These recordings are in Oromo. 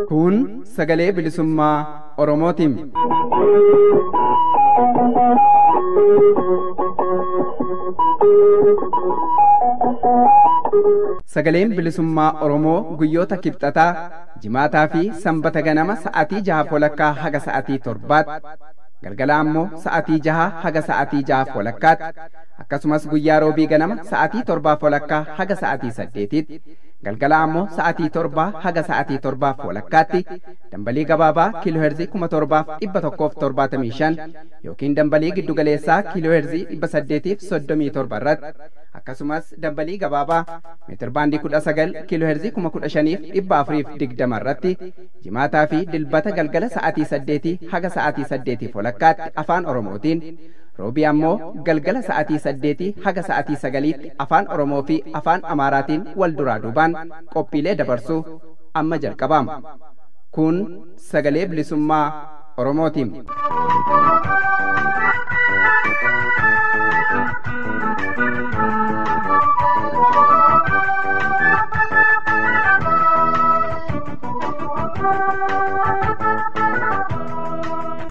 Kun sagalee bilisummaa Oromootiin. Sagaleen bilisummaa Oromoo guyyoota kibxataa, jimaataa fi sanbata ganama sa'aatii 6:30 haga sa'aatii 7tti, galgala ammoo sa'aatii 6 haga sa'aatii 6:30tti, akkasumas guyyaa roobii ganama sa'aatii 7:30 haga sa'aatii 8tti, galgala ammoo sa'aatii 7 haga sa'aatii 7:30tti dambalii gabaabaa kiilooherzii 7175 yookiin dambalii giddugaleessaa kiilooherzii 837 irratti, akkasumas dambalii gabaabaa meetirbaandii 19 kiilooherzii 15420 irratti jimaataa fi dilbata galgala sa'aatii 8 haga sa'aatii 8:30tti afaan Oromootiin, roobii ammoo galgala sa'aatii 8 haga sa'aatii 9tti afaan Oromoo fi afaan Amaaraatiin wal duraa duubaan qophiilee dabarsuu amma jalqabama. Kun sagalee bilisummaa Oromootiin.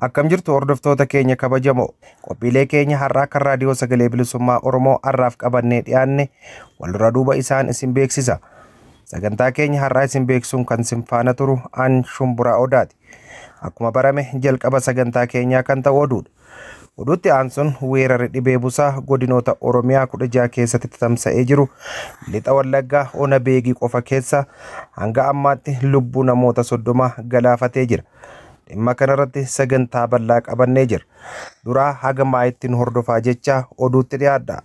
Akkam jirtu hordoftoota keenya kabajamoo, qophiilee keenya har'aa kan raadiyoo sagalee bilisummaa Oromoo har'aaf qabannee dhiyaanne wal dura duuba isaan isin beeksisa. Sagantaa keenya har'aa isin beeksisuun kan isin faana turu an Shumburaa Odaati. Akkuma barame jalqaba sagantaa keenyaa kan ta'u oduudha. Oduutti aansuun weerarri dhibee busaa godinoota Oromiyaa 16 keessatti tamsa'ee jiru lixa Wallaggaa ona Beegii qofa keessa hanga ammaatti lubbuu namoota 30 galaafatee jira. Dhimma kanarratti sagantaa bal'aa qabannee jira. Duraa haga maayittiin hordofaa jecha oduutti dhiyaadha.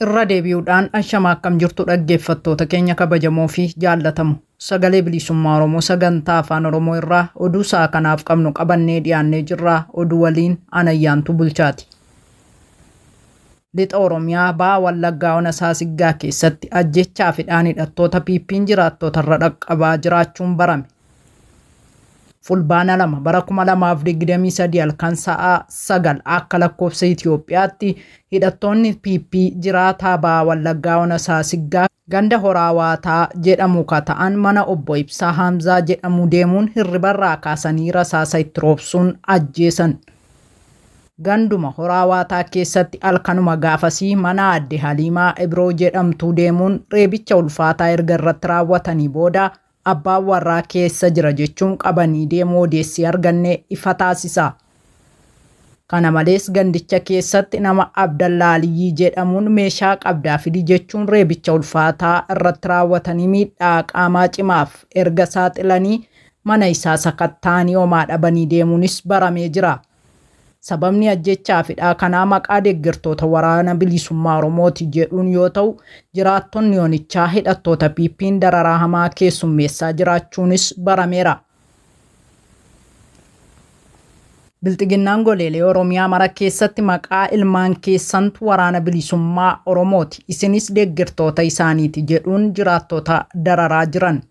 Irra deebi'uudhaan ashama akkam jirtu dhaggeeffattoota keenya kabajamoo fi jaallatamu. Sagalee bilisummaa Oromoo sagantaa afaan Oromoo irraa oduu sa'a kanaaf qabnu qabannee dhiyaannee jirra. Oduu waliin Anayyaantu Bulchaati. Lixa Oromiyaa ba'a Wallaggaa ona Saasiggaa keessatti ajjechaa fi dhaan hidhattoota PP'n jiraattota irra dhaqqabaa jiraachuun barame. Fulbaana 2 bara 2023 halkan sa'a 9 akka lakkoofsa Itoophiyaatti hidhattoonni PP jiraataa ba'a Wallaggaa ona Saasiggaa ganda Horaa Waataa jedhamu ka ta'an mana obbo Ibsaa Hamzaa jedhamu deemuun hirribarraa kaasanii rasaasa itti roobsuun ajjeesan. Ganduma Horaa Waataa keessatti halkanuma gaafasii mana aadde Haliimaa Ibroo jedhamtu deemuun reebicha ulfaataa erga irratti raawwatanii booda abbaan warraa keessa jira jechuun qabanii deemuu odeessii arganne ifa taasisa. Kana malees gandicha keessatti nama Abdallaa Aliyyii jedhamuun meeshaa qabdaa fidi jechuun reebicha ulfaataa irratti raawwatanii miidhaa qaamaa cimaaf erga saaxilanii mana isaa sakatta'anii homaa dhabanii deemuunis baramee jira. Sababni ajjechaa fi kanaa maqaa deeggartoota waraana bilisummaa Oromooti jedhuun yoo ta'u, jiraattonni onichaa hidhattoota PP'n dararaa hamaa keessummeessaa jiraachuunis barameera. Bilxiginnaan goleelee Oromiyaa mara keessatti maqaa ilmaan keessantu waraana bilisummaa Oromooti, isinis deeggartoota isaaniiti jedhuun jiraattota dararaa jiran.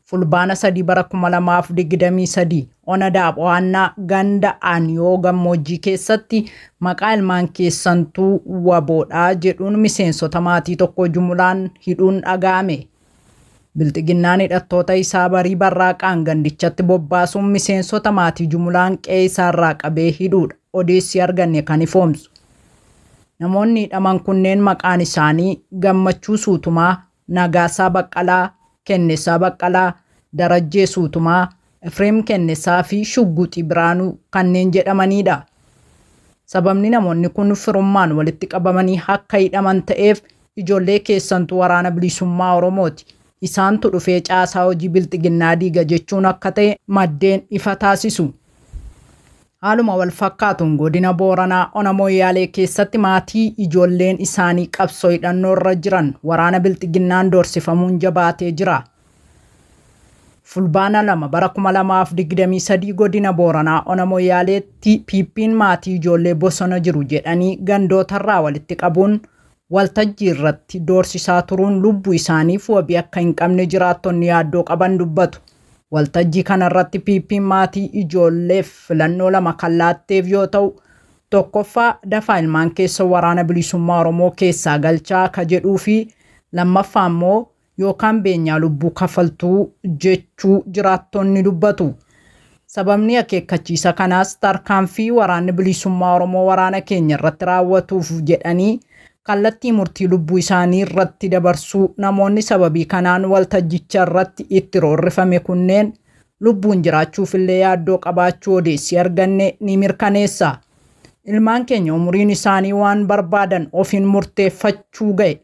Fulbaana 3 bara 2023 ona Daapho'annaa ganda Aaniyoo gammoojjii keessatti maqaa ilmaan keessantuu waboodhaa jedhuun miseensota maatii tokko jumulaan hidhuun dhaga'ame. Bilxiginnaan hidhattoota isaa barii barraaqaan gandichatti bobbaasuun miseensota maatii jumulaan qe'ee isaarraa qabee hidhuudha odeessi arganne kan ifoomsu. Namoonni hidhaman kunneen maqaan isaanii Gammachuu Suutumaa, Nagaasaa Baqqalaa, Kennesaa Baqqalaa, Darajjee Suutumaa, Efreem Kennesaa fi Shugguxii Biraanuu kanneen jedhamanidha. Sababni namoonni kun firummaan walitti qabamanii akka hidhaman ta'eef ijoollee keessantu waraana bilisummaa Oromooti. Isaantu dhufee caasaa hojii bilxiginnaa diiga jechuun akka ta'e maddeen ifa taasisu. Haaluma wal fakkaatuun godina Booranaa ona Moyyaalee keessatti maatii ijoolleen isaanii qabsoo hidhannoo irra jiran waraana bilxiginnaan doorsifamuun jabaatee jira. Fulbaana 2 bara 2023 godina Booranaa Ona Moyyaaleetti PP'n maatii ijoollee bosona jiru jedhanii gandootarraa walitti qabuun waltajjii irratti doorsisaa turuun lubbuu isaaniif wabii akka hin qabne jiraattonni yaaddoo qaban dubbatu. Waltajjii kanarratti PP'n maatii ijoolleef filannoo lama kan laatteef yoo ta'u, tokkoffaa dafaa ilmaan keessa waraana bilisummaa Oromoo keessaa galchaa ka jedhuu fi lammaffaa immoo yookaan beenyaa lubbuu kafaltuu jechuu jiraattonni dubbatu. Sababni akeekkachiisa kanaas tarkaanfii waraanni bilisummaa Oromoo waraana keenya irratti raawwatuuf jedhanii kallattii murtii lubbuu isaanii irratti dabarsuu namoonni sababii kanaan waltajjicha irratti itti roorrifame kunneen lubbuun jiraachuuf illee yaaddoo qabaachuu odeessii arganne ni mirkaneessa. Ilmaan keenya umuriin isaanii waan barbaadan ofiin murteeffachuu ga'e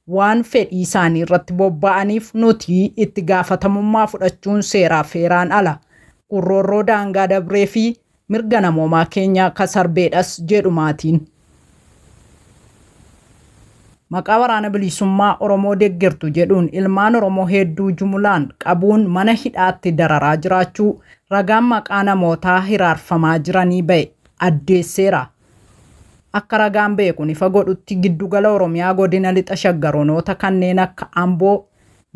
waan fedhii isaanii irratti bobba'aniif nuti itti gaafatamummaa fudhachuun seeraaf heeraan ala. Qurroorroo daangaa dabree fi mirga namoomaa keenya kasarbeedhas jedhu maatiin. Maqaa waraana bilisummaa Oromoo deeggartu jedhuun ilmaan Oromoo hedduu jumulaan qabuun mana hidhaatti dararaa jiraachuu ragaan maqaa namootaa hiraarfamaa jiranii ba'e addeesseera. Akka ragaan ba'e kun ifa godhutti giddugala Oromiyaa godina lixa shaggaroonota kanneen akka Amboo,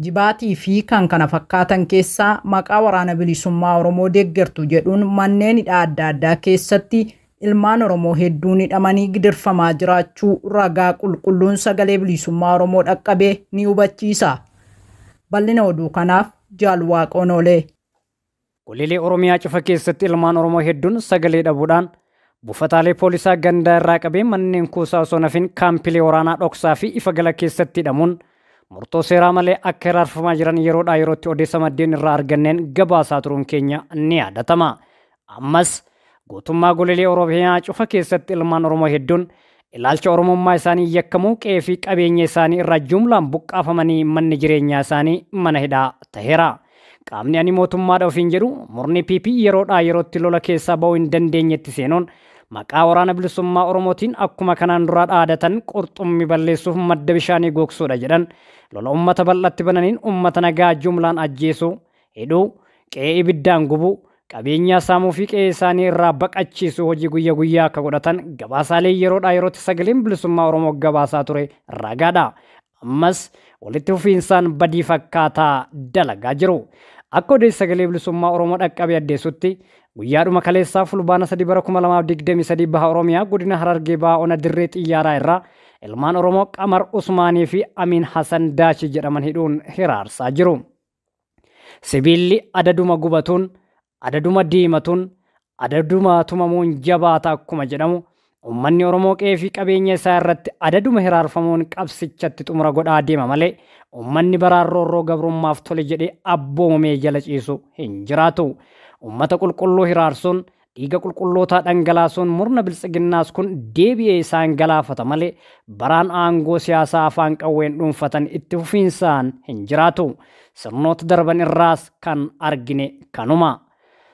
Jibaatii fi kan kana fakkaatan keessaa maqaa waraana bilisummaa Oromoo deeggartu jedhuun manneen hidhaa adda addaa keessatti ilmaan Oromoo hedduun hidhamanii gidirfamaa jiraachuu ragaa qulqulluun sagalee bilisummaa Oromoo dhaqqabee ni hubachiisa. Bal'ina oduu kanaaf Jaal Waaqoon Oolee. Goleelee Oromiyaa cufa keessatti ilmaan Oromoo hedduun sagalee dhabuudhaan buufataalee poolisaa gandaa irraa qabee manneen kuusaa osoo nafin kaampilee waraanaa dhoksaa fi ifa gala keessatti hidhamuun murtoo seeraa malee akka hiraarfamaa jiran yeroodhaa yerootti odeessa maddeen irraa arganneen gabaasaa turuun keenya ni yaadatama. Ammas guutummaa goleelee Oromiyaa cufa keessatti ilmaan Oromoo hedduun ilaalcha Oromummaa isaanii yakkamuu qe'ee fi qabeenya isaanii irraa jumlaan buqqaafamanii manni jireenyaa isaanii mana hidhaa taheera. Qaamni ani mootummaadha ofiin jedhu murni PP yeroodhaa yerootti lola keessaa ba'uu hin dandeenyetti seenuun maqaa waraana bilisummaa Oromootiin akkuma kanaan duraa dhaadatan qurxummii balleessuuf madda bishaanii gogsuudha jedhan lola uummata bal'atti bananiin uummata nagaa jumlaan ajjeesuu, hidhuu, qe'ee ibiddaan gubuu, qabeenya saamuu fi qe'ee isaanii irraa baqachiisuu hojii guyyaa guyyaa akka godhatan gabaasaalee yeroodhaa yerootti sagaleen bilisummaa Oromoo gabaasaa ture ragaadha. Ammas walitti fufiinsaan badii fakkaataa dalagaa jiru. Akka odeessa sagalee bilisummaa Oromoo dhaqqabe addeessutti guyyaadhuma kaleessaa fulbaana 3 bara 2023 baha Oromiyaa godina Harargee baha ona dirree xiyyaaraa irraa ilmaan Oromoo Qamar Usmaanii fi Amiin Hassan Daachi jedhaman hidhuun hiraarsaa jiru. Sibiilli adaduma gubatuun, adaduma diimatuun, adaduma tumamuun jabaata akkuma jedhamu uummanni Oromoo qe'ee fi qabeenya isaa irratti adaduma hiraarfamuun qabsichatti xumura godhaa deema malee uummanni baraan roorroo gabrummaaf tole jedhee abboomamee jala ciisu hin jiraatu. Uummata qulqulluu hiraarsuun dhiiga qulqullootaa dhangalaasuun murna biltsiginnaas kun deebi'ee isaan galaafata malee baraan aangoo siyaasaa afaan qawween dhuunfatan itti fufiinsaan hin jiraatu. Sirnoota darban irraas kan argine kanuma.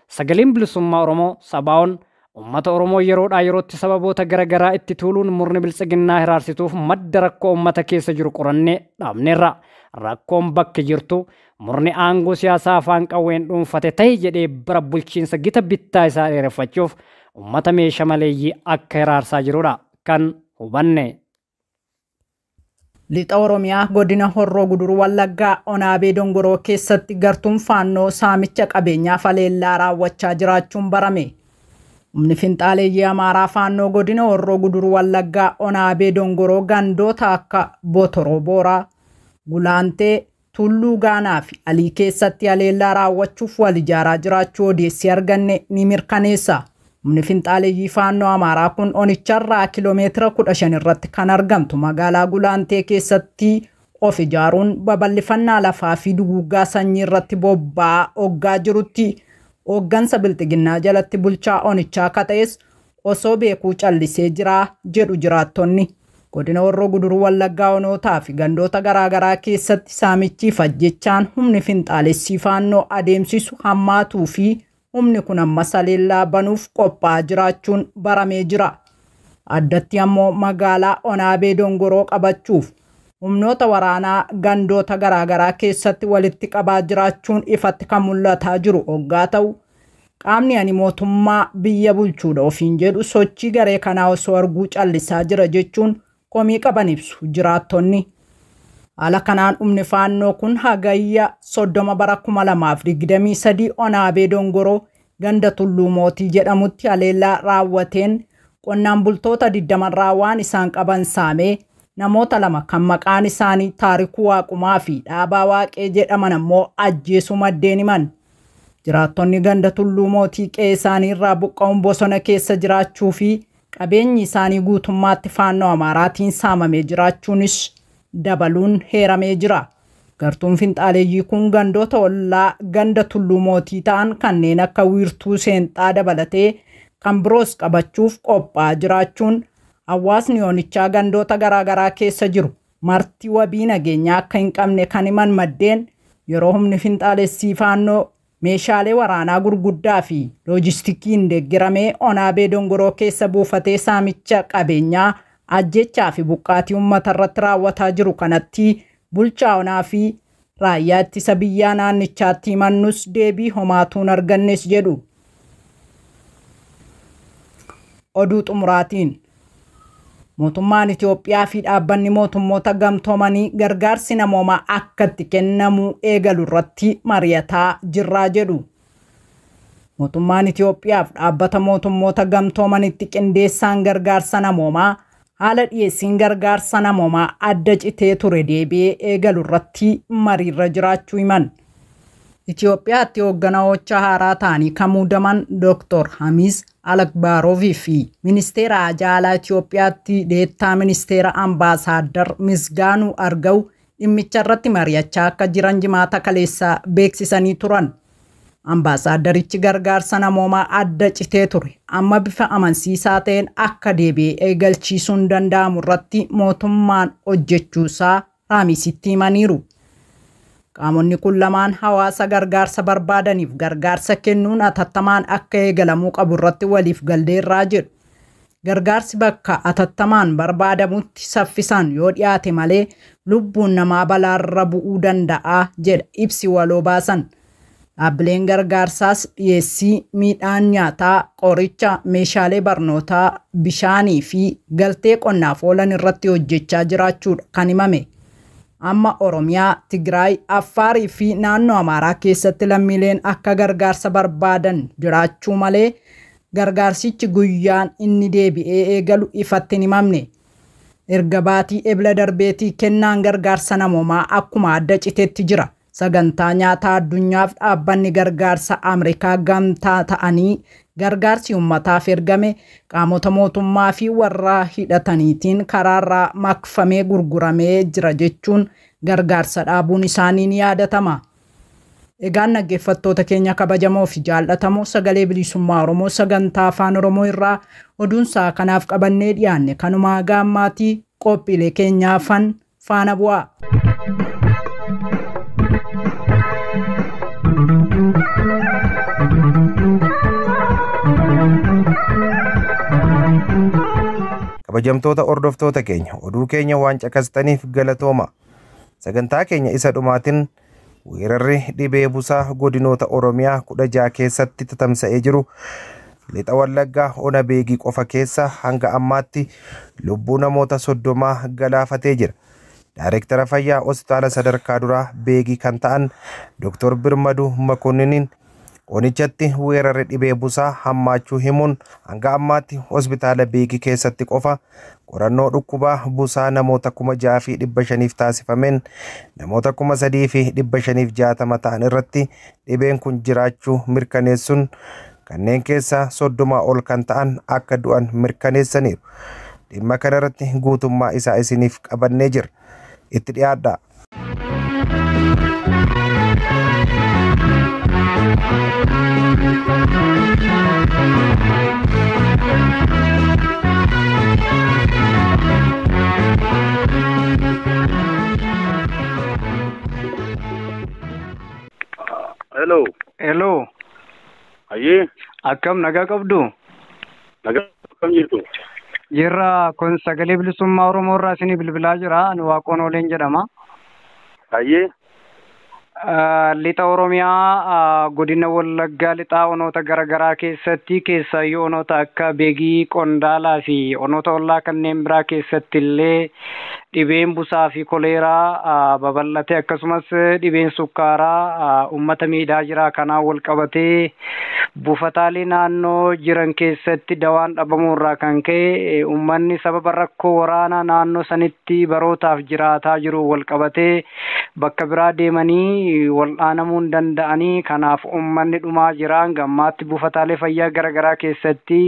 Sagaleen bilisummaa Oromoo sabaa'oon uummata Oromoo yeroodhaa yerootti sababoota garaagaraa itti tuuluun murni biltsiginnaa hiraarsituuf madda rakkoo uummata keessa jiru qorannee dhaabneerra. Rakkoon bakki jirtu murni aangoo siyaasaa afaan qawween dhuunfate ta'e jedhee bara bulchiinsa gita bittaa isaa dheereffachuuf uummata meeshaa maleeyyii akka hiraarsaa jirudha kan hubanne. Lixa Oromiyaa godina Horroo Guduruu Wallaggaa Onaabee Dongoroo keessatti gartuun faannoo saamicha qabeenyaa faleellaa raawwachaa jiraachuun barame. Humni finxaaleeyyii Amaaraa faannoo godina Horroo Guduruu Wallaggaa Onaabee Dongoroo gandoota akka Botoroo Booraa, Gulaantee, Tulluu Gaanaa fi Alii keessatti haleellaa raawwachuuf wal ijaaraa jiraachuu odeessii arganne ni mirkaneessa. Humni finxaaleeyyii faannoo Amaaraa kun onicharraa kiiloomeetira 15 irratti kan argamtu magaalaa Gulaantee keessatti of ijaaruun babal'ifannaa lafaa fi duguuggaa sanyii irratti bobba'aa hoggaa jirutti hooggansa bilxiginnaa jalatti bulchaa onichaa akka ta'es osoo beekuu callisee jiraa jedhu jiraattonni. Godina Horroo Guduruu Wallaggaa onootaa fi gandoota garaagaraa keessatti saamichii fi ajjechaan humni finxaalessii faannoo adeemsisu hammaatuu fi humni kun ammas haleellaa banuuf qophaa'aa jiraachuun baramee jira. Addatti ammoo magaalaa Onaabee Dongoroo qabachuuf humnoota waraanaa gandoota garaagaraa keessatti walitti qabaa jiraachuun ifatti kan mul'ataa jiru hoggaa ta'u, qaamni ani mootummaa biyya bulchuudha ofiin jedhu sochii garee kanaa osoo arguu callisaa jira jechuun komii qaban ibsu jiraattonni. Haala kanaan humni faannoo kun Hagayya 30 bara 2023 Onaabee Dongoroo ganda Tulluu Mootii jedhamutti haleellaa raawwateen qonnaan bultoota 20 irraa waan isaan qaban saamee namoota 2 kan maqaan isaanii Taarikuu Waaqumaa fi Dhaabaa Waaqee jedhaman ammoo ajjeesuu maddeen himan. Jiraattonni ganda Tulluu Mootii qe'ee isaanii irraa buqqa'uun bosona keessa jiraachuu fi qabeenyi isaanii guutummaatti faannoo Amaaraatiin saamamee jiraachuunis dabaluun heeramee jira. Gartuun finxaaleeyyii kun gandoota ollaa ganda Tulluu Mootii ta'an kanneen akka Wiirtuu Seenxaa dabalatee kan biroos qabachuuf qophaa'aa jiraachuun hawaasni onichaa gandoota garaagaraa keessa jiru marti wabii nageenyaa akka hin qabne kan himan maddeen, yeroo humni finxaalessii faannoo meeshaalee waraanaa gurguddaa fi loojistikiin deeggaramee Onaabee Dongoroo keessa buufatee saamicha qabeenyaa, ajjechaa fi buqqaatii uummata irratti raawwataa jiru kanatti bulchaa onaa fi raayyaa ittisa biyyaa naannichaatti himannus deebii homaatuun argannes jedhu. Oduu xumuraatiin, mootummaan Itoophiyaa fi dhaabbanni mootummoota gamtoomanii gargaarsi namoomaa akka itti kennamu eegalu irratti mari'ataa jirraa jedhu. Mootummaan Itoophiyaa fi dhaabbata mootummoota gamtoomanitti qindeessaan gargaarsa namoomaa haala dhiyeessiin gargaarsa namoomaa adda citee ture deebi'ee eegalu irratti mariirra jiraachuu himan. Itoophiyaatti hoogganaa haaraa ta'anii kan muudaman Dr. Hamiz Alakbaroovii fi ministeera haajaa alaa Itoophiyaatti deettaa ministeera Ambaasaaddar Misgaanuu Argaw dhimmicha irratti mari'achaa akka jiran jimaata kaleessaa beeksisanii turan. Ambaasaaddarichi gargaarsa namoomaa adda citee ture amma bifa amansiisaa ta'een akka deebi'ee eegalchiisuun danda'amu irratti mootummaan hojjechuusaa Raamisitti himaniiru. Qaamonni kun lamaan hawaasa gargaarsa barbaadaniif gargaarsa kennuun atattamaan akka eegalamuu qabu irratti waliif galdeerraa jedhu. Gargaarsi bakka atattamaan barbaadamutti saffisaan yoo dhiyaate malee lubbuun namaa balaarra bu'uu danda'a jedha ibsi waloo baasan. Dhaabbileen gargaarsaas dhiyeessii midhaan nyaataa, qoricha, meeshaalee barnootaa, bishaanii fi galtee qonnaaf oolan irratti hojjechaa jiraachuudha kan himame. Amma Oromiyaa, Tigraay, Affaarii fi naannoo Amaaraa keessatti lammiileen akka gargaarsa barbaadan jiraachuu malee gargaarsichi guyyaan inni deebi'ee eegalu ifatti hin himamne. Erga baatii ebla darbeetii kennaan gargaarsa namoomaa akkuma adda citeetti jira. Sagantaa nyaataa addunyaaf dhaabbanni gargaarsa Ameerikaa gamtaa ta'anii gargaarsi uummataaf ergame qaamota mootummaa fi warra hidhataniitiin karaarraa makfamee gurguramee jira jechuun gargaarsa dhaabuun isaanii ni yaadatama. Egaan dhaggeeffattoota keenya kabajamoo fi jaallatamoo sagalee bilisummaa Oromoo sagantaa afaan Oromoo irraa oduunsaa kanaaf qabannee dhiyaanne kanumaa gaammaatii qophiilee keenyaafan faana bu'aa. Kabajamtoota hordoftoota keenya, oduu keenya waan caqastaniif galatooma. Sagantaa keenya isa dhumaatiin weerarri dhibee busaa godinoota Oromiyaa 16 keessatti tatamsa'ee jiru lixa Wallaggaa Ona Beegii qofa keessa hanga ammaatti lubbuu namoota 30 galaafatee jira. Daayireektara fayyaa hospitaala sadarkaa duraa Beegii kan ta'an Dr. Birmaduu Makonniin onichatti weerarri dhibee busaa hammaachuu himuun hanga ammaatti hospitaala Beegii keessatti qofa qorannoo dhukkubaa busaa namoota 6,500 taasifameen namoota 3,560 ta'an irratti dhibeen kun jiraachuu mirkaneessuun kanneen keessaa 30 ol kan ta'an akka du'an mirkaneessaniiru. Dhimma kanarratti guutummaa isaa isiniif qabannee jirra. Itti dhiyaadhaa. Hello. Hello. Ayyee. Akkam nagaa qabdu? Nagaa akkam jirtu? Jirra kun sagalee bilisummaa Oromoo irraa isinii bilbilaa jira. Ani Waaqoon Ooleen jedhama. Hayyee. Lixa Oromiyaa godina Wallaggaa lixaa onoota garaagaraa keessatti keessaayyuu onoota akka Beegii, Qondaalaa fi onoota ollaa kanneen biraa keessatti illee dhibeen busaa fi koleeraa babal'ate akkasumas dhibeen sukkaaraa uummata miidhaa jira. Kanaan wal qabatee buufataalee naannoo jiran keessatti dawaan dhabamuu irraa kan ka'e uummanni sababa rakkoo waraanaa naannoo sanitti barootaaf jiraataa jiru wal qabatee bakka biraa deemanii wal'aanamuu hin danda'anii kanaaf uummanni dhumaa jira. Gammaatti buufataalee fayyaa garaagaraa keessatti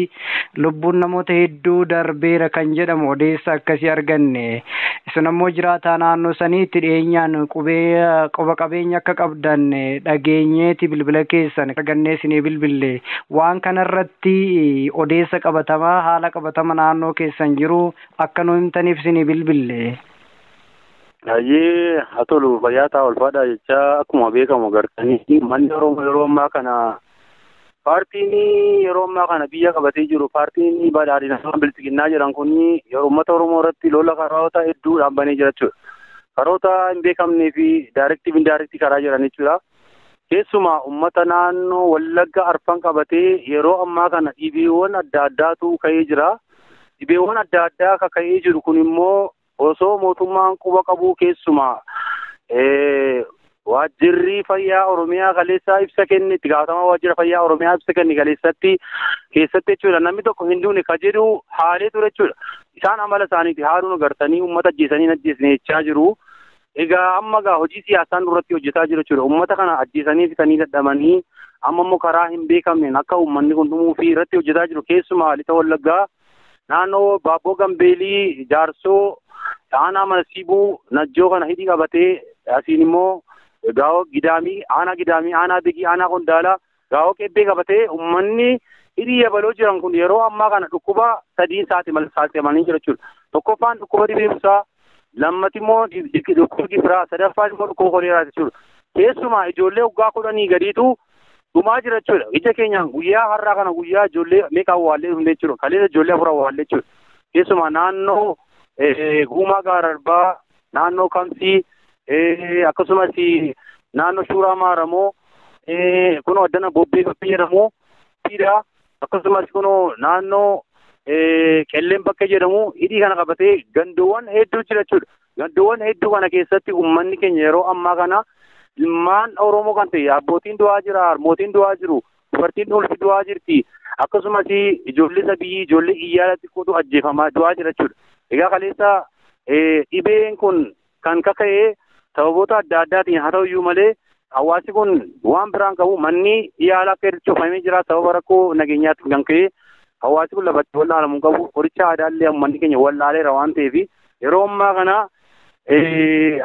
lubbuun namoota hedduu darbeera kan jedhamu odeessa akkasii arganne. Isin ammoo jiraataa naannoo saniitti dhiyeenyaan qubee qoba qabeenya akka qabdan dhageenyeeti bilbila keessan argannee isinii bilbille. Waan kanarratti odeessa qabatamaa haala qabatama naannoo keessan jiru akka nu himtaniif isinii bilbille. Hayyee haa tolu fayyaa ta'a ulfaadha jechaa akkuma beekamu agartanii manni Oromoo yeroo ammaa kana paartiin yeroo ammaa kana biyya qabatee jiru paartiin badhaadhina bilxiginnaa jedhan kun yeroo uummata Oromoo irratti lola karoota hedduu dhaabbanee jira jechuudha. Karoota hin beekamnee fi daayirektii fi indaayirektii karaa jiran jechuudha. Keessumaa uummata naannoo Wallagga arfan qabatee yeroo ammaa kana dhibeewwan adda addaatu ka'ee jira. Dhibeewwan adda addaa kan ka'ee jiru kun immoo osoo mootummaan quba qabuu keessumaa waajjirri fayyaa Oromiyaa kaleessaa ibsa kenne itti gaafatamaa waajjira fayyaa Oromiyaa ibsa kenne kaleessatti keessatti jechuudha namni tokko hin duune ka jedhu haalee ture jechuudha. Isaan amala isaaniiti haaluun agartanii uummata ajjeesanii hin ajjeesne jechaa jiru. Egaa amma gaa hojii siyaasaan duratti hojjetaa jiru jechuudha. Uummata kana ajjeesanii fixanii dadhabanii amma immoo karaa hin beekamneen akka uummanni kun dhumuu fi irratti hojjetaa jiru keessumaa lixa Wallaggaa naannoo Baabboo Gambeelii Jaarsoo aanaa Manasiibuu Najjoo kana hidhii qabatee asiin immoo gaa'oo Gidaamii aanaa Gidaamii aanaa Bigii aanaa Qondaalaa gaa'oo Qebbee qabatee uummanni hidhii yabaloo jiran kun yeroo ammaa kana dhukkuba sadiin saaxilamanii jiru jechuudha. Tokkoffaan dhukkuba dhibee busaa, lammati immoo dhukkuba gifiraa, sadaffaan immoo dhukkuba koleeraa jechuudha. Keessumaa ijoollee waggaa 10 gadiitu dhumaa jira jechuudha. Ija keenyaan guyyaa har'aa kana guyyaa ijoollee meeqa awwaallee dhufne jechuudha. Kaleessa ijoollee 4 awwaallee jechuudha. Keessumaa naannoo Guumaa Gaararbaa, naannoo Kamsii, akkasumas naannoo Shuuraa Maaramoo, kunoo addana Bobbee Bakkee jedhamu, Fiidhaa, akkasumas kunoo naannoo Qelleen Bakkee jedhamu hidhii kana qabatee gandoowwan hedduu jira jechuudha. Gandoowwan hedduu kana keessatti uummanni keenya yeroo ammaa kana ilmaan Oromoo kan ta'e abbootiin du'aa jira, harmootiin du'aa jiru, dubartiin ulfi du'aa jirti. Akkasumas ijoollee sabiyyii, ijoollee iyyaala xiqqootu ajjeefamaa du'aa jira jechuudha. Egaa kaleessa dhibeen kun kan kaka'e sababoota adda addaatiin haa ta'u iyyuu malee hawaasi kun waan biraan qabu manni yaala akka cufamee jira sababa rakkoo nageenyaatiin kan ka'e hawaasi kun lafatti wallaalamuu qabu qoricha aadaallee manni keenya wallaaleera waan ta'eef yeroo ammaa kana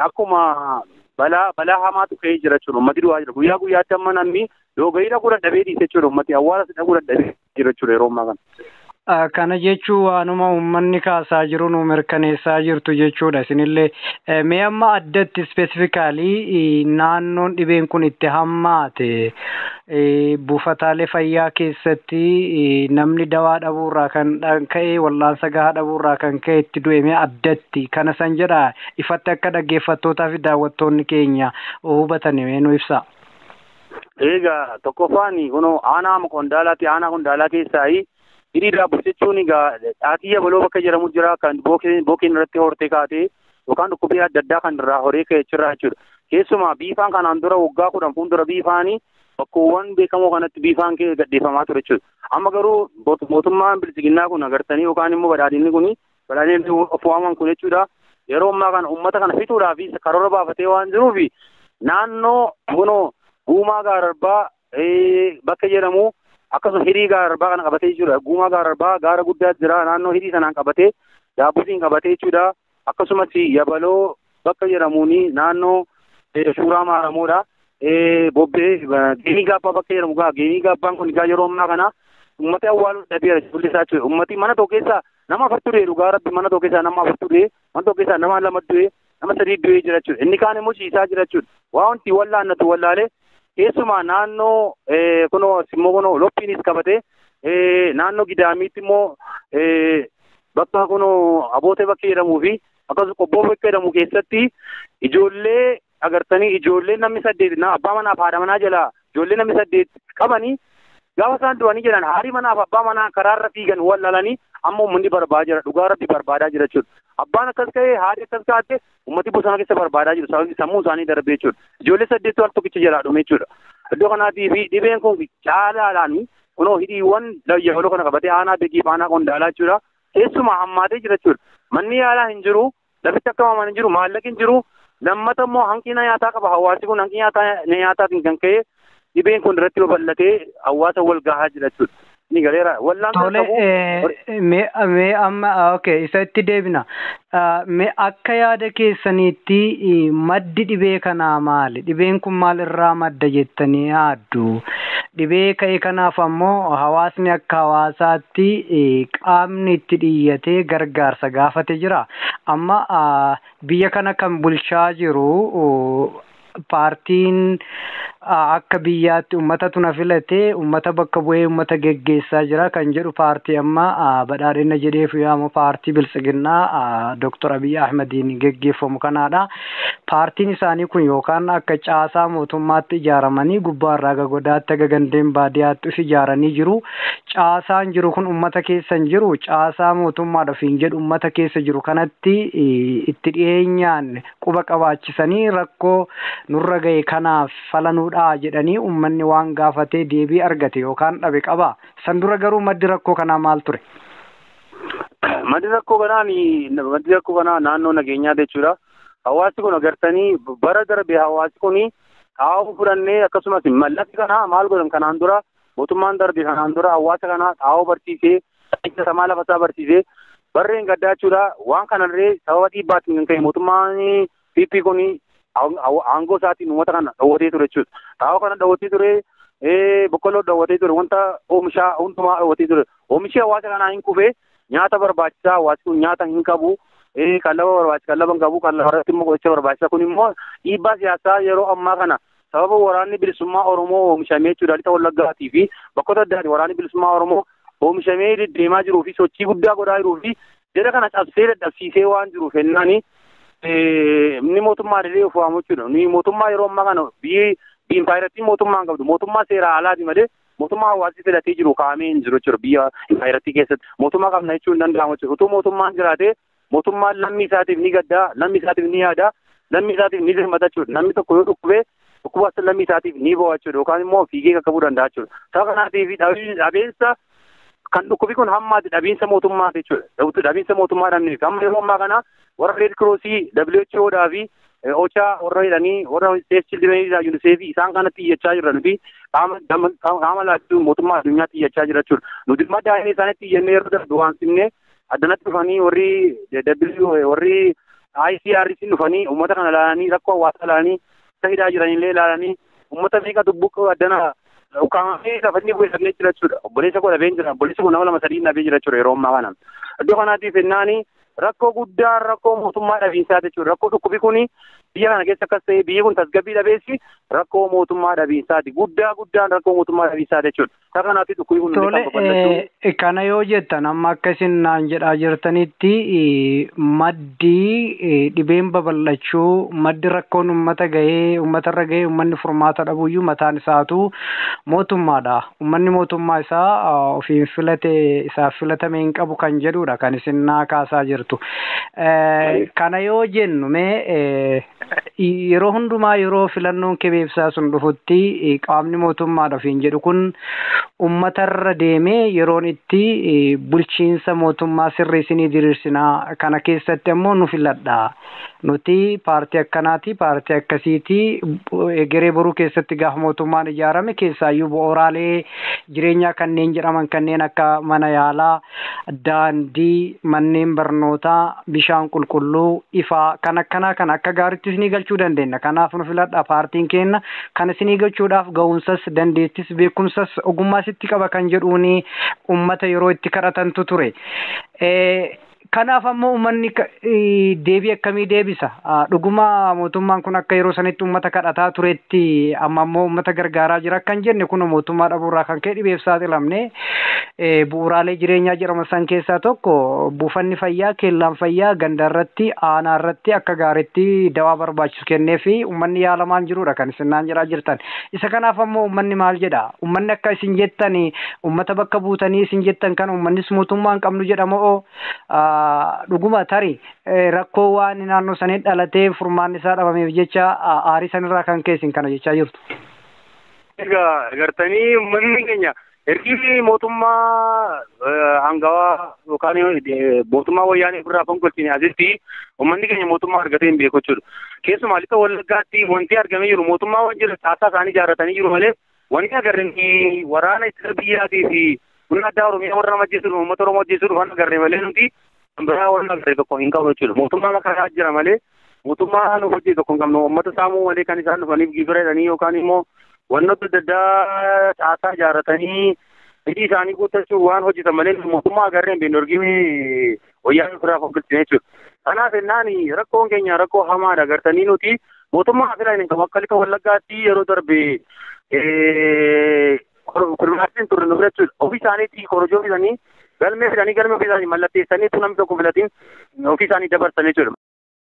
akkuma balaa hamaatu ka'ee jira jechuudha. Uummati du'aa jira. Guyyaa guyyaatti amma namni doogayii dhaquu dadhabee dhiise jechuudha. Uummati awwaala dhaquu dadhabee jira jechuudha yeroo ammaa kana. Kana jechuun waanuma uummanni kaasaa jiru nu mirkaneessaa jirtu jechuudha. Isinillee mee amma addatti ispeesifikaalii naannoon dhibeen kun itti hammaate buufataalee fayyaa keessatti namni dawaa dhabuurraa kan ka'e wallaansa gahaa dhabuurraa kan ka'e itti du'e mee addatti kana san jedha ifatti akka dhaggeeffattootaa fi daawwattoonni keenya hubatan mee nu ibsa. Egaa tokkoffaan kunoo aanaa Qondaalaati. Aanaa Qondaalaa keessaayi hidhii dhaabbatu jechuun egaa dhaatii yabaloo bakka jedhamu jira kan bookeen irratti hortee kaatee yookaan dhukkubbii adda addaa kan irraa horee ka'e jira jechuudha. Keessumaa biifaan kanaan dura waggaa 10 fuuldura biifaanii bakkoowwan beekamoo kanatti biifaan kee gadhiifamaa ture jechuudha. Amma garuu mootummaan bilchiginnaa kun agartanii yookaan immoo badhaadhinni kun badhaadhinni of waaman kun jechuudha. Yeroo ammaa kana uummata kana fixuudhaaf karoora baafatee waan jiruuf naannoo kunoo Guumaa Gaararbaa bakka jedhamu akkasuma hidhii gaararbaa kana qabatee jechuudha. Guumaa gaararbaa gaara guddaa jira naannoo hidhii sanaan qabatee daabbutiin qabatee jechuudha. Akkasumas yabaloo bakka jedhamuun naannoo Shuuraa Maaramoodha. Bobbee Geenii Gaabbaa bakka jedhamu gaa Geenii Gaabbaan kun egaa yeroo ammaa kana uummata awwaaluu dhabeera ijoollee isaa jechuudha. Uummati mana tokko keessaa nama afurtu du'e dhugaa rabbi mana tokko keessaa nama afurtu du'e mana tokko keessaa nama lama du'e nama sadii du'ee jira jechuudha. Inni kaan immoo ciisaa jira jechuudha. Waa wanti wallaannatu wallaalee keessumaa naannoo kunoo immoo kunoo lophiinis qabatee naannoo Gidaamiitti immoo bakka kun Abootee bakka jedhamuu fi akkasumas Qobboo bakka jedhamu keessatti ijoollee agartanii ijoollee namni 8 abbaa manaaf haadha manaa jalaa ijoollee namni 8 qabanii gaafa isaan du'anii jedhan haadhi manaaf abbaa manaa karaarra fiigan wallalanii amma uummanni barbaadaa jira dhugaa rabbi barbaadaa jira jechuudha. Abbaan akkas ka'ee haadhi akkas kaate uummati bosona keessa barbaadaa jiru sababni sammuu isaanii darbee jechuudha. Ijoollee 8 al tokkicha jalaa dhume jechuudha. Iddoo kanaatii fi dhibeen kun caalaadhaan kunoo hidhiiwwan yeroo kana qabatee aanaa Beegii fi aanaa Qondaalaa jechuudha. Keessumaa hammaatee jira jechuudha. Manni yaalaa hin jiru, lafitti akka maamaan hin jiru, maallaqi hin jiru. Lammata immoo hanqina nyaataa qaba hawaasi kun hanqina nyaataatiin kan ka'e dhibeen kun irratti babal'atee hawaasa wal gahaa jira jechuudha. Ni galeera wallaan Tole mee amma okay isa itti deebina. Mee akka yaada keessaniitti maddi dhibee kanaa maali? Dhibeen kun maal irraa madda jettanii yaaddu? Dhibee ka'e kanaaf ammoo hawaasni akka hawaasaatti qaamni itti dhiyyatee gargaarsa gaafate jira. Amma biyya kana kan bulchaa jiru paartiin akka biyyaatti uummatatu na filatee uummata bakka bu'ee uummata geggeessaa jira kan jedhu paartii amma badhaadhina jedheef yaamu paartii biltsiginnaa Dr. Abiy Ahmediin geggeeffamu kanaadha. Paartiin isaanii kun yookaan akka caasaa mootummaatti ijaaramanii gubbaarraa aga godaatti aga gandeen baadiyyaatti of ijaaranii jiru. Caasaan jiru kun uummata keessa hin jiru. Caasaa mootummaadha ofiin jedhu uummata keessa jiru kanatti itti dhiyeenyaan quba qabaachisanii rakkoo nurra ga'e kanaaf falanuudha jedhanii uummanni waan gaafatee deebii argate yookaan dhabe qaba. San dura garuu maddi rakkoo kanaa maal ture? Maddi rakkoo kanaa naannoo nageenyaa jechuudha. Hawaasi kun agartanii bara darbe hawaasi kun xaa'oo fudhannee akkasumas mallaqni kanaa maal godhan kanaan dura mootummaan darbe kanaan dura hawaasa kanaa xaa'oo barsiisee samaa lafasaa barsiisee barreen gaddaa jechuudha. Waan kanarree sababa dhiibbaatiin kan ka'e mootummaan PP kun aangoo isaatiin uummata kana dhowwatee ture jechuudha. Xaa'oo kana dhowwatee ture, boqqolloo dhowwatee ture, wanta oomishaa hundumaa dhowwatee ture. Oomishi hawaasa kanaa hin kufee nyaata barbaachisaa hawaasi kun nyaata hin qabu. Qallaba barbaachisa qallaba hin qabu, qallaba irratti immoo qoricha barbaachisa. Kun immoo dhiibbaa siyaasaa yeroo ammaa kana sababa waraanni bilisummaa Oromoo oomishamee jechuudha. Lixa Wallaggaatii fi bakkoota adda addaa waraanni bilisummaa Oromoo oomishamee deddeemaa jiruu fi sochii guddaa godhaa jiruu fi jara kana cabsee dadhabsiisee waan jiruuf hennaani inni mootummaa illee of waamu jechuudha. Ni mootummaa yeroo ammaa kana biyyi impaayirattiin mootummaa hin qabdu. Mootummaa seera alaati malee mootummaa hawaasni filatee jiru kaa'amee hin jiru jechuudha. Biyya impaayirattii keessatti mootummaa qabna jechuun hin danda'amu jechuudha. Utuu mootummaan jiraate mootummaan lammii isaatiif ni gaddaa, lammii isaatiif ni yaada, lammii isaatiif ni dirmata jechuudha. Namni tokko yoo dhukkube dhukkuba lammii isaatiif ni bo'a jechuudha. Yookaan immoo fiigee qaqqabuu danda'a jechuudha. Sababa kanaatiif dhabiinsa kan dhukkubi kun hammaati dhabiinsa mootummaati jechuudha. Dhabiinsa mootummaa dhabneef amma yeroo ammaa kana warra Red Crossii, WHO dhaa fi OCHA warra jedhanii warra Save Children UNICEF isaan kanatti iyyachaa jirra nuti qaama laachuu mootummaa addunyaatti iyyachaa jira jechuudha. Nuti dhimma daa'imni isaanitti iyyannee yeroo darbe waan simnee addanatti dhufanii warri W warri ICRC dhufanii uummata kana ilaalanii rakkoo hawaasaa ilaalanii isa hidhaa jiranillee ilaalanii uummata meeqa dubbuqqoo addana ukkaamamee lafa inni bu'e dhabnee jira jechuudha. Obboleessa koo dhabeen jira. Obboleessi kun nama 2 3 dhabee jira jechuudha yeroo ammaa kana. Iddoo kanaatiif ennaani rakkoo guddaa rakkoo mootummaa dhabiinsaa jechuudha. Rakkoo dhukkubi kun biyya kana keessa akkas ta'e biyyi kun tasgabbii dhabeessi rakkoo mootummaa dhabiinsaati. Guddaa guddaan rakkoo mootummaa dhabiinsaa jechuudha. Isa kanaatiif dhukkubi kun Tole kana yoo jettan amma akka isin naan jedhaa jirtanitti maddi dhibeen babal'achuu maddi rakkoon uummata gahee uummatarra gahee uummanni furmaata dhabuyyuu mataan isaatu mootummaadha. Uummanni mootummaa isaa ofiin filate isaaf filatame hin qabu kan jedhudha kan isin naa kaasaa jirtu. Kana yoo jennu mee yeroo hundumaa yeroo filannoon kebeebsaa sun dhufutti qaamni mootummaadha ofiin jedhu kun uummatarra deemee yeroon itti bulchiinsa mootummaa sirrii isinii diriirsinaa kana keessatti ammoo nu filadha. Nuti paartii akkanaati paartii akkasiiti egeree boruu keessatti gaafa mootummaan ijaarame keessaayyuu bu'uuraalee jireenyaa kanneen jedhaman kanneen akka mana yaalaa, daandii, manneen barnootaa, bishaan qulqulluu, ifaa kan akkanaa kan akka gaariitti isinii galchuu dandeenya. Kanaaf nu filadha paartiin keenya kan isinii galchuudhaaf ga'umsas, dandeettis, beekumsas, ogummaas itti qaba kan jedhuuni uummata yeroo itti kadhatantu ture. Kanaaf ammoo uummanni deebii akkamii deebisa? Dhuguma mootummaan kun akka yeroo sanitti uummata kadhataa turetti amma ammoo uummata gargaaraa jira kan jenne kun mootummaa dhabuurraa kan ka'e dhibeef saaxilamne bu'uuraalee jireenyaa jedhaman san keessaa tokko buufanni fayyaa, keellaan fayyaa ganda irratti, aanaa irratti akka gaariitti dawaa barbaachisu kennee fi uummanni yaalamaan jirudha kan isin naan jedhaa jirtan. Isa kanaaf ammoo uummanni maal jedha? Uummanni akka isin jettan uummata bakka buutanii isin jettan kan uummannis mootummaa hin qabnu jedhamoo dhuguma tarii rakkoo waan naannoo sanii dhalatee furmaanni isaa dhabameef jecha aarii sanirraa kan ka'e isin kana jechaa jirtu. Egaa gartanii uummanni keenya ergi mootummaa hangawaa yookaan mootummaa wayyaanee ofirraa fonqolchine asitti uummanni keenya mootummaa argatee hin beeku jechuudha. Keessumaa lixa Wallaggaatti wanti argamee jiru mootummaa waan jiru caasaa isaanii ijaarratanii jiru malee wanti agarre waraana ittisa biyyaatii fi humna addaa Oromiyaa warra nama ajjeesuuf uummata Oromoo ajjeesuuf waan agarre malee nuti kan biraa waan agarre tokko hin qabnu jechuudha. Mootummaa maqaa jira malee mootummaa nu hojii tokko hin qabnu uummata saamuu malee kan isaan dhufaniif gibira jedhanii yookaan immoo wantoota adda addaa caasaa ijaarratanii hojii isaanii guuttachuuf waan hojjetan malee mootummaa agarree hin beeknu ergi wayyaanee ofirraa fonqolchine jechuudha. Kanaaf jennaan rakkoon keenya rakkoo hamaadha agartanii nuti mootummaa asirraa hin qabu akka lixa Wallaggaatti yeroo darbe kurmaasiin turre nu bira jechuudha. Ofii isaaniitti korojoo fidanii galmee fidanii galmee ofii isaanii mallatteessanii utuu namni tokko filatiin ofii isaanii dabarsan jechuudha.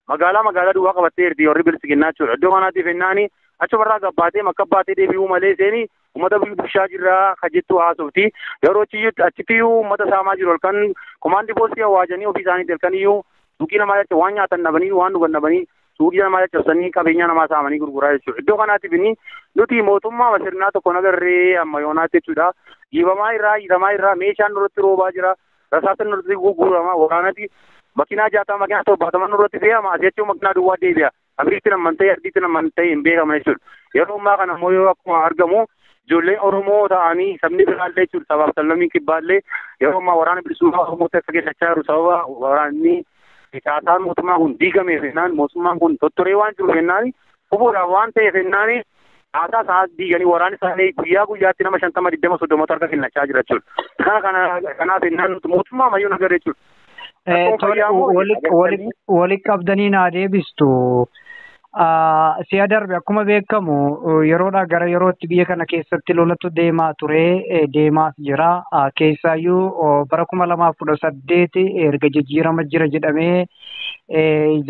Magaalaa duwwaa qabattee jirti warri bilisiginnaa jechuudha. Iddoo kanaatiif jennaan achumarraa gabbaatee makka baatee deebi'uu malee seeni uummata bulchaa jirraa ka jettu haasofti. Yeroo achitti uummata saamaa jiru halkan komaandii poostii hawaajanii ofii isaaniitti halkan iyyuu suuqii namaa jecha waan nyaatan dhabanii waan dhugan dhabanii suuqii namaa caccabsanii qabeenya namaa saamanii gurguraa jechuudha. Iddoo kanaatiif inni nuti mootummaa sirnaa tokko nagarree amma yoonaatti jechuudha. Dhiibamaa irraa hiitamaa irraa meeshaan nurratti roobaa jira. Rasaasni nurratti gurgurama waraanatti makiinaa 60 makiinaa 70 nurratti fe'ama as jechuun makiinaa duwwaa deebi'a. Amriitti naman ta'e ardiitti naman ta'e hin beekaman jechuudha. Yeroo ammaa kana immoo yoo akkuma argamu ijoolleen Oromoo ta'anii sabni biraallee jechuudha sabaaf sablammiin kibbaallee yeroo ammaa waraana bilisummaa Oromootti akka geessachaa jiru sababa waraanni caasaan mootummaa kun diigameef jennaan mootummaan kun tottoree waan jiruuf jennaan kufuudhaaf waan ta'eef jennaan caasaa isaa diiganii waraanni isaanii guyyaa guyyaatti nama 50 20 30 harka kennachaa jira jechuudha. Kanaaf jennaan nuti mootummaa ammayyuu nagarre jechuudha. Wali qabdanii naa deebistu. Si'a darbe akkuma beekamu yeroodhaa gara yerootti biyya kana keessatti lolatu deemaa ture deemaas jira. Keessaayyuu bara 2018 erga jijjiirama jira jedhamee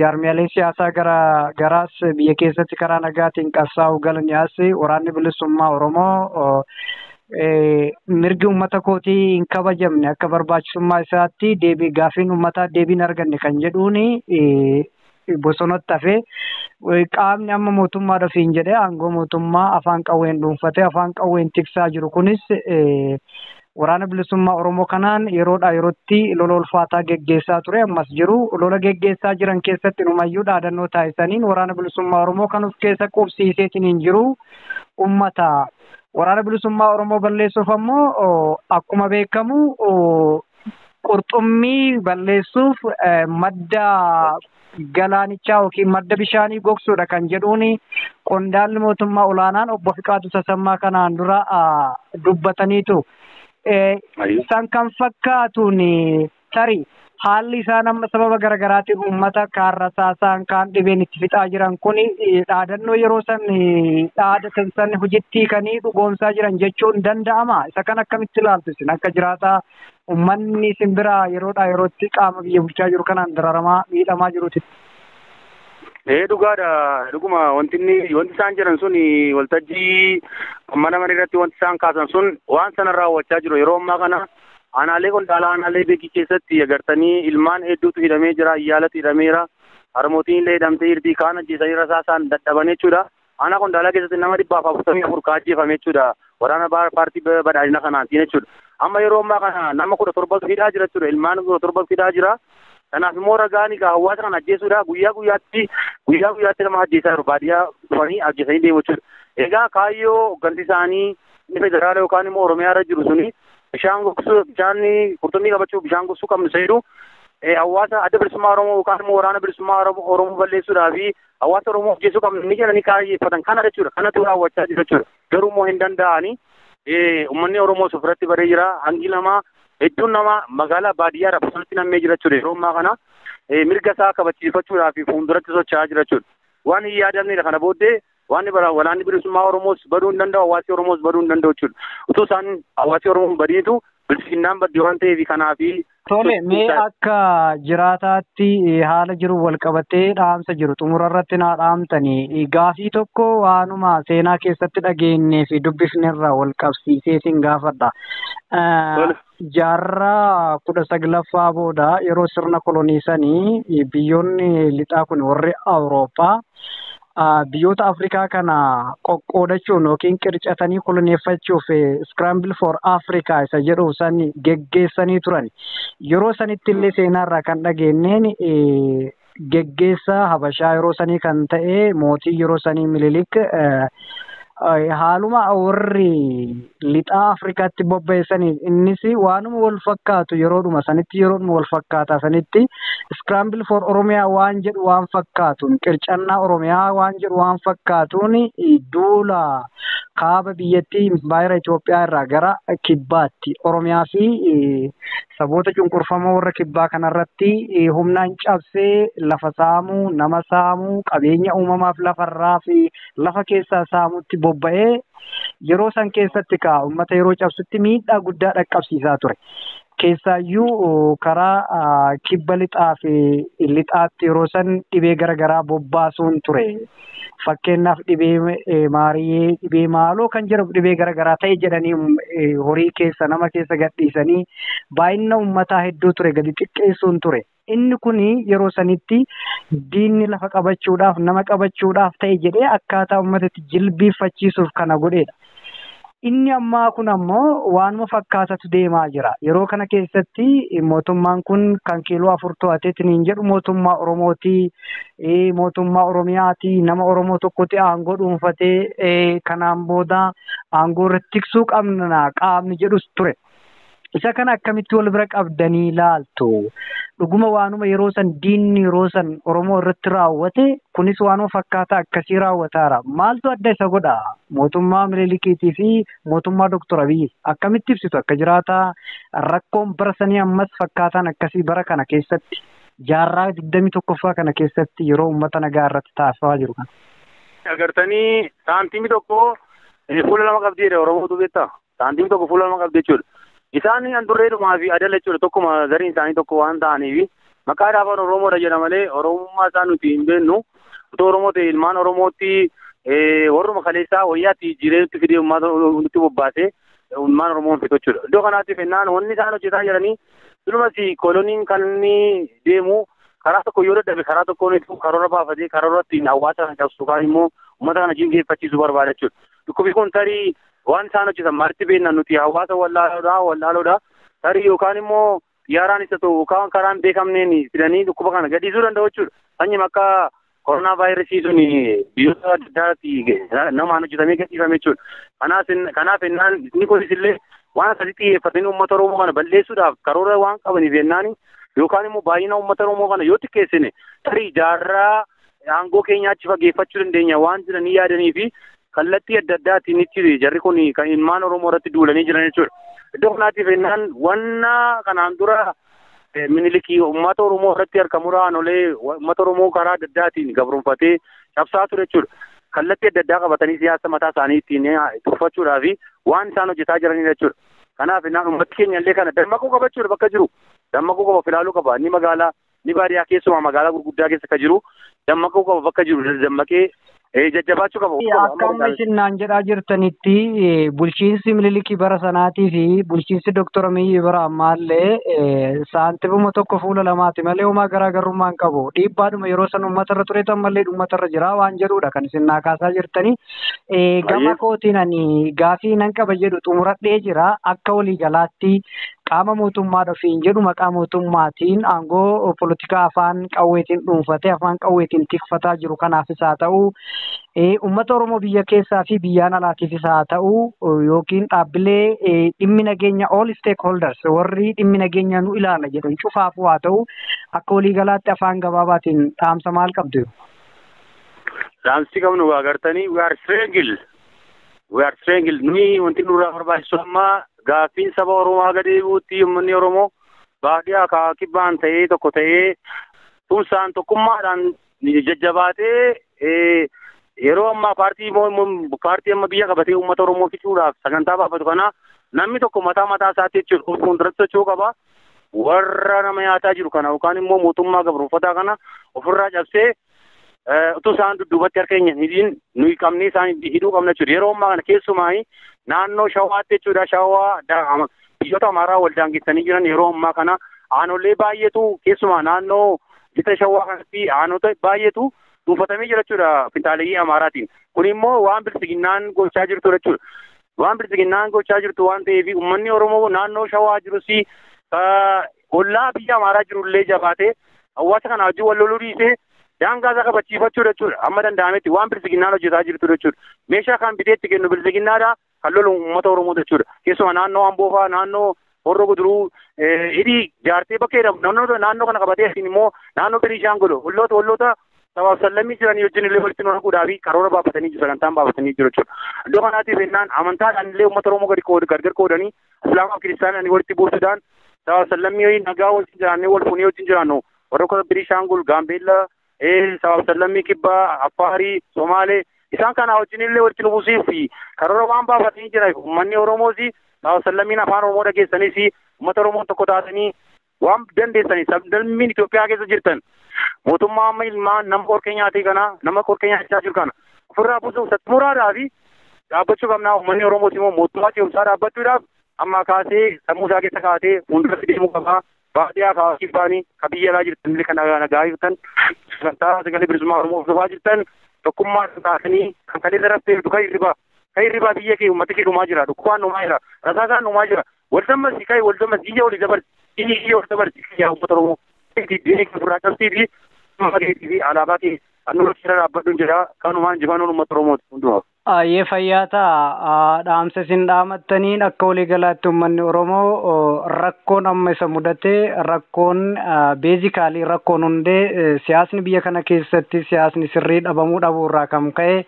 jaarmiyaalee siyaasaa gara garaas biyya keessatti karaa nagaatiin qabsaa'uu galanii as waraanni bilisummaa Oromoo mirgi uummata kootii hin kabajamne akka barbaachisummaa isaatti deebii gaafiin uummataa deebiin arganne kan jedhuuni bosonatti hafe qaamni amma mootummaa dhafiin jedhee aangoo mootummaa afaan qawween dhuunfatee afaan qawween tiksaa jiru kunis waraana bilisummaa Oromoo kanaan yeroodhaa yerootti lola ulfaataa geggeessaa ture ammas jiru lola geggeessaa jiran keessatti numayyuu dhaadannoo taasisaniin waraana bilisummaa Oromoo kan of keessa qubsiiseetiin hin jiru uummata. Waraana bilisummaa Oromoo balleessuuf ammoo akkuma beekamu qurxummii balleessuuf madda galaanichaa yookiin madda bishaanii gogsuudha kan jedhuun qondaalli mootummaa olaanaan obbo Fiqaadu Tasammaa kanaan dura dubbataniitu. Isaan kan fakkaatuun tarii haalli isaan amma sababa garaagaraatiin uummata kaan rasaasaan kaan dhibeen itti fixaa jiran kun dhaadannoo yeroo san dhaadatan san hojiitti kanii dhugoomsaa jiran jechuun danda'ama. Isa kan akkamitti ilaaltu isin akka jiraataa uummanni isin biraa yeroodhaa yerootti qaama biyya bulchaa jiru kanaan dararamaa miidhamaa jiruuti. Dhugaadha. Dhuguma wanti isaan jedhan sun waltajjii mana mana irratti wanti isaan kaasan sun waan sana raawwachaa jiru yeroo ammaa kana aanaalee qondaalaa aanaalee beekii keessatti agartanii ilmaan hedduutu hidhamee jira, iyyaalatu hidhameera, harmootiin illee hidhamtee jirti, kaan ajjeesanii rasaasaan dadhaban jechuudha. Aanaa qondaalaa keessatti nama 144 ka ajjeefame jechuudha. Waraana paartii badhaadhina kanaatiin jechuudha. Amma yeroo ammaa kana nama 17 hidhaa jira jechuudha. Ilmaan 17 hidhaa jira. Kanaaf immoo ragaan egaa hawaasa kana ajjeesuudha. Guyyaa guyyaatti nama ajjeesaa jiru. Baadiyyaa dhufanii ajjeesanii deemu jechuudha. Egaa kaayyoo hoogganti isaanii inni federaala yookaan immoo Oromiyaa irra jiru suni bishaan gogsuu bishaan qurxummii qabachuu bishaan gogsuu qabnu seedu hawaasa adda bilisummaa Oromoo yookaan immoo waraana bilisummaa Oromoo balleessuudhaa fi hawaasa Oromoo ajjeesuu qabnu ni jedhanii kaayyeeffatan kana jechuudha. Kanatu raawwachaa jiru jechuudha. Garuu immoo hin danda'ani. Uummanni Oromoo ofirratti baree jira. Hangi lama Hedduun nama magaalaa baadiyyaa bosonatti nammee jira jechuudha. Yeroo ammaa kana mirga isaa kabachiifachuudhaaf fuulduratti socho'aa jira jechuudha. Waan hin yaadamnedha kana booddee waan walaanni bilisummaa Oromoos baduu hin danda'u, hawaasni Oromoos baduu hin danda'u jechuudha. Utuu isaan hawaasni Oromoo badiitu bilisinnaan baddi waan ta'eef kanaafi. Tole, mee akka jiraataatti haala jiru wal qabatee dhaamsa jiru xumura irratti naa dhaamtanii gaafii tokko waanuma seenaa keessatti dhageenyee fi dubbifnerra wal qabsiisee sin gaafadha. Jaarraa 19ffaa booda yeroo sirna koloniisanii biyyoonni lixaa kun warri Awurooppaa biyyoota Afrikaa kana qoqqoodachuun yookiin qircatanii koloneeffachuuf Scramble for Africa isa jedhu san geggeessanii turan. Yeroo sanitti illee seenaarraa kan dhageenyeen geggeessaa Habashaa yeroo sanii kan ta'e mootii yeroo sanii Minilik haaluma warri lixaa Afrikaatti bobba'essanii innis waanuma wal fakkaatu yeroodhuma sanitti yeroodhuma wal fakkaataa sanitti Scramble for Oromiyaa waan jedhu waan fakkaatuun qircannaa Oromiyaa waan jedhu waan fakkaatuun duula kaaba biyyattii impaayera Itoophiyaa irraa gara kibbaatti Oromiyaa fi saboota cunqurfamoo warra kibbaa kanarratti humnaan cabsee lafa saamuu, nama saamuu, qabeenya uumamaaf lafarraa fi lafa keessaa saamutti bobba'ee yeroo san keessatti kaa uummata yeroo cabsutti miidhaa guddaa dhaqqabsiisaa ture. Keessaayyuu karaa kibba lixaa fi lixaatti yeroo san dhibee garaagaraa bobbaasuun ture. Fakkeenyaaf dhibee maariyyee, dhibee maaloo kan jedhamu dhibee garaagaraa ta'e jedhanii horii keessa nama keessa gadhiisanii baay'ina uummataa hedduu ture gadi xiqqeessuun ture. Inni kun yeroo sanitti diinni lafa qabachuudhaaf nama qabachuudhaaf ta'e jedhee akkaataa uummatatti jilbiiffachiisuuf kana godheedha. Inni ammaa kun ammoo waanuma fakkaatatu deemaa jira. Yeroo kana keessatti mootummaan kun kan kiiloo 4 to'ateetiin hin jedhu mootummaa Oromooti, mootummaa Oromiyaati, nama Oromoo tokkotti aangoo dhuunfatee kanaan booda aangoo irratti tiksuu qabna qaamni jedhus ture. Isa kana akkamitti wal bira qabdanii ilaaltu? Dhuguma waanuma yeroo san diinni yeroo san Oromoo irratti raawwate kunis waanuma fakkaataa akkasii raawwataara. Maaltu adda isa godha? Mootummaa Minilikiitii fi mootummaa Dooktor Abiyyi akkamitti ibsitu akka jiraataa rakkoon bara sanii ammas fakkaataan akkasii bara kana keessatti jaarraa 21ffaa kana keessatti yeroo uummata nagaa irratti taasifamaa jiru kana. Agartanii saantiimii tokko fuula lama qabdi jedha Oromootu beektaa? Saantiimii tokko fuula lama qabdi jechuudha. Isaan handurreedhumaa fi adala jechuudha tokkuma zariin isaanii tokko waan ta'aniif maqaa dhaabaan Oromoodha jedha malee Oromummaa isaa nuti hin beeknu. Otoo Oromoo ta'e ilmaan Oromootti warruma kaleessaa wayyaatti jireenya fidee uummata nutti bobbaasee ilmaan Oromoon fitu jechuudha. Iddoo kanaatti fennaan wanni isaan hojjetaa jiranii durumas koloniin kan inni deemu karaa tokko yoo dadhabe karaa tokkoon karoora baafatee karoora ittiin hawaasa kana cabsu yookaan immoo uummata kana jilbeeffachiisuu barbaada jechuudha. Dhukkubni kun tarii waan isaan hojjetan maalitti beekna nuti hawaasa wallaaloodha. Tarii yookaan immoo xiyyaaraan isa ta'u yookaan karaan beekamneen fidanii dhukkuba kana gadhiisuu danda'u jechuudha. Sanyii akka koronaa vaayirasii sun biyyoota adda addaatti namaan hojjetamee gadhiifame jechuudha. Kanaaf ennaan inni kunis illee waan akkasii xiyyeeffatanii uummata Oromoo kana balleessuudhaaf karoora waan qabaniif ennaan yookaan immoo baay'ina uummata Oromoo kana yoo xiqqeessine tarii jaarraa aangoo keenya achi fageeffachuu dandeenya waan jedhanii yaadanii fi kallattii adda addaatiin itti jarri kun kan ilmaan Oromoo irratti duulanii jiran jechuudha. Iddoo kanaatiif ennaan wanna kanaan dura Minilikii uummata Oromoo irratti harka olee uummata Oromoo karaa adda addaatiin gabroonfatee cabsaa ture jechuudha. Kallattii adda addaa qabatanii siyaasa mataa isaanii ittiin tuffachuudhaa fi waan isaan hojjetaa jiranidha jechuudha. Kanaaf ennaan uummati keenya illee kana dammaquu qaba jechuudha bakka jiru. Dammaquu qaba, of ilaaluu qaba. Inni magaalaa, inni baadiyyaa keessumaa magaalaa gurguddaa keessa akka jiru dammaquu qaba bakka jiru dammaqee jajjabaachuu qaba. Akka amma isin naan jedhaa jirtanitti bulchiinsi Minilikii bara sanaatii fi bulchiinsi Dooktor Abiyyi bara ammaallee saantimuma tokko fuula lamaati malee homaa garaagarummaa hin qabu. Dhiibbaadhuma yeroo san uummatarra turetu ammallee uummatarra jira waan jedhudha kan isin naa kaasaa jirtanii. Gama kootiin ani gaafii nan qaba jedhu xumuradhee jira akka waliigalaatti qaama mootummaa ofiin jedhu maqaa mootummaatiin aangoo poolitikaa afaan qawweetiin dhuunfatee afaan qawweetiin tikfataa jiru kanaafis haa ta'u uummata Oromoo biyya keessaa fi biyyaan alaatiifis haa ta'u yookiin dhaabbilee dhimmi nageenya all stakeholders warri dhimmi nageenya nu ilaala jedhan cufaafuu haa ta'u akka waliigalaatti afaan gabaabaatiin dhaamsa maal qabdu? Dhaamsi qabnu agartanii we are strangled. We are strangled. Nuyi wanti nurraa barbaachisu amma Gaaffiin saba Oromoo haga deebi'utti uummanni Oromoo baadiyyaa kibbaan ta'ee tokko ta'ee tumsaan tokkummaadhaan jajjabaatee yeroo ammaa paartii amma biyya qabatee uummata Oromoo ficuudhaaf sagantaa baafatu kana namni tokko mataa mataa isaatti jechuudha fuulduratti socho'uu qaba. Warra nama nyaataa jiru kana yookaan immoo mootummaa gabroonfataa kana ofirraa cabsee utuu isaan dudduubatti harka keenya hidhiin nuyi qabnee isaan hidhuu qabna jechuudha. Yeroo ammaa kana keessumaa naannoo Shawaatti jechuudha. Shawaa biyyoota Amaaraa wal daangessanii jiran yeroo ammaa kana aanolee baay'eetu keessumaa naannoo lixa Shawaa kanatti aanota baay'eetu dhuunfatamee jira jechuudha finxaaleyyii Amaaraatiin. Kun immoo waan bilisiginnaan gochaa jirtu jechuudha. Waan bilisiginnaan gochaa jirtu waan ta'eef uummanni Oromoo naannoo Shawaa jirus ollaa biyya Amaaraa jirullee jabaatee hawaasa kana wajjin wal loluu dhiisee daangaa isaa kabachiifachuu jechuudha. Amma danda'ametti waan bilisiginnaan hojjetaa jirtu jechuudha. Meeshaa kan bitee itti kennu bilisiginnaadha kan lolu uummata Oromoo jechuudha. Keessumaa naannoo Amboo fa'aa naannoo Horroo Guduruu hidhii jaartee bakka jedhamu naannoo kana qabatee asiin immoo naannoo Beniishaangul olloota sabaaf sallammii jiranii wajjin illee walitti naquudhaa fi karoora baafatanii jiru sagantaan baafatanii jiru jechuudha. Iddoo kanaatiif jennaan amantaadhaan illee uummata Oromoo gadi gargar qoodanii Islaamaa fi Kiristaanaan walitti buusuudhaan sabaaf sallammii nagaa wajjin jiraannee wal fuunee wajjin jiraannu warra akka Beniishaangul, Gaambeellaa, sabaaf sallammii Kibbaa, Affaarii, Somaalee isaan kana wajjin illee walitti nu buusuuf karoora waan baafatanii jiran uummanni Oromoos sabaaf sallammiin afaan Oromoo dhageessanis uummata Oromoo tokko taatanii waan dandeessanii sablammiin Itoophiyaa keessa jirtan mootummaa amma ilmaan nama qorqee nyaatee kana nama qorqee nyaachaa jiru kana ofirraa buusuuf muraadhaa fi dhaabbachuu qabnaa. Uummanni Oromoos immoo mootummaa ce'umsaa dhaabbachuudhaaf amma kaasee sammuu isaa keessa kaatee fuulduratti deemuu qabaa. Baadiyyaa kaasii baanii ka biyya alaa jirtan illee kan nagaa jirtan sagantaa sagalee bilisummaa Oromoo hordofaa jirtan tokkummaa taatanii kan kaleessa raftee duka hirribaa kan hirribaa biyya kee uummata kee dhumaa jira dhukkubaan dhumaa jira rasaasaan dhumaa jira wal dammasi kai wal dammasi iyya walii dabarsi iyya wal dabarsi yaa uummata Oromoo diinii kee ofirraa cabsii fi keetii fi alaabaa kee handhuura seera dhaabbadhuun jedha kanumaan injifannoon uummata Oromooti hundumaaf. Ayyee fayyaa ta'a. Dhaamsa isin dhaamattaniin akka waliigalaatti uummanni Oromoo rakkoon amma isa mudate rakkoon beezikaalii rakkoon hundee siyaasni biyya kana keessatti siyaasni sirrii dhabamuu dhabuu irraa kan ka'e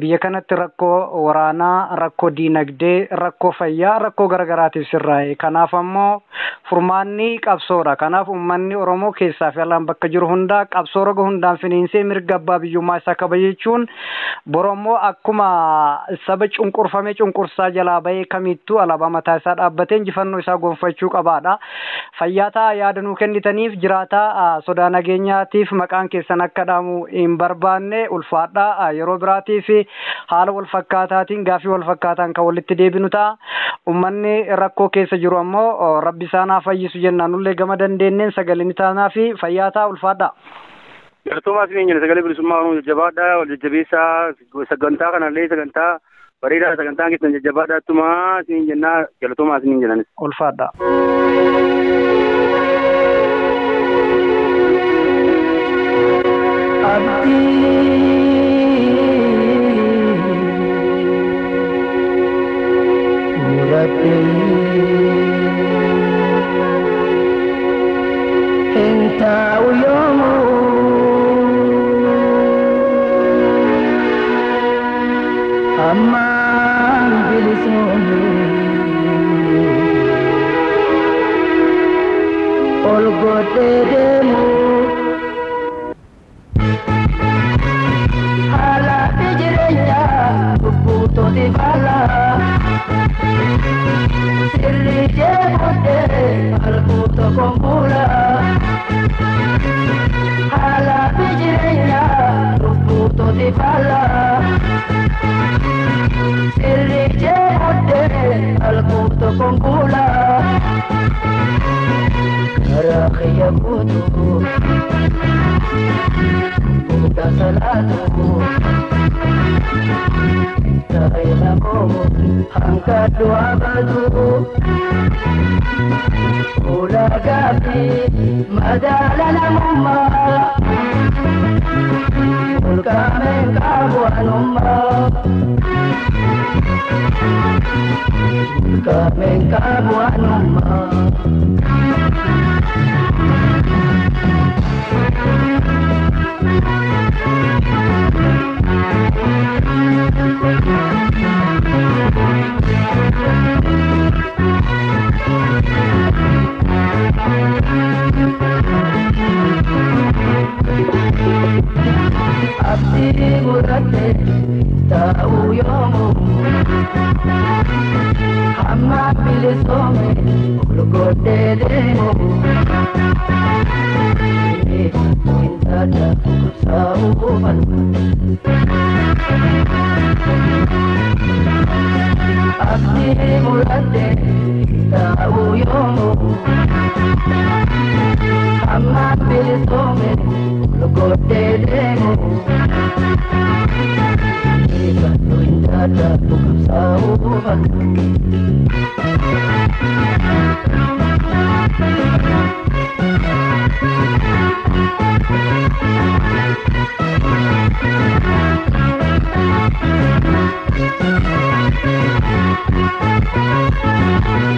biyya kanatti rakkoo waraanaa, rakkoo diinagdee, rakkoo fayyaa, rakkoo garaagaraatiif sirraa'e. Kanaaf ammoo furmaanni qabsoodha. Kanaaf uummanni Oromoo keessaa fi alaan bakka jiru hundaa qabsoo roga hundaan finiinsee mirga abbaa biyyummaa isaa kabajachuun borommoo akkuma saba cunqurfamee cunqursaa jalaa bahee kamittuu alaabaa mataa isaa dhaabbatee injifannoo isaa gonfachuu qabaadha. Fayyaa ta'a yaada nuu kennitaniif jiraataa sodaa nageenyaatiif maqaan keessan akka dhaamu hin barbaanne ulfaadha. Yeroo biraatiif haala wal fakkaataatiin gaafii wal fakkaataan kan walitti deebinu ta'a. Uummanni rakkoo keessa jiru ammoo rabbi isaan haa fayyisu jennaan nullee gama dandeenneen sagalee ni taanaa fi fayyaa ta'a ulfaadha. Galatooma isiniin jenna sagalee bilisummaa Oromoo jajjabaadhaa wal jajjabeessaa sagantaa kanallee sagantaa bareedaa sagantaan keessan jajjabaadhaa ittumaa isiniin jennaa galatooma isiniin jennanis. Ulfaadha. Ammaan bilisuun ol godhee deemu haala fi jireenya lubbuutooti faala sirrii jeeqottee halkuu tokkoon fuula haala fi jireenya lubbuutooti faala. Sirrii jeeqottee halkuu tokkoon fuula. Karaa kiyya guutuu fuudha salaatu taa'ila koo hanga du'aa baatu fuula gaaffii madaala namummaa olkaameen qabu anummaa olkaameen qabu anummaa. bilisoome ol godhee deemu. Intada qabsaa'uu falma. Abdii muradde taa'uu yoomu. Hamma bilisoome ol godhee deemu. Intada qabsaa'uu falma.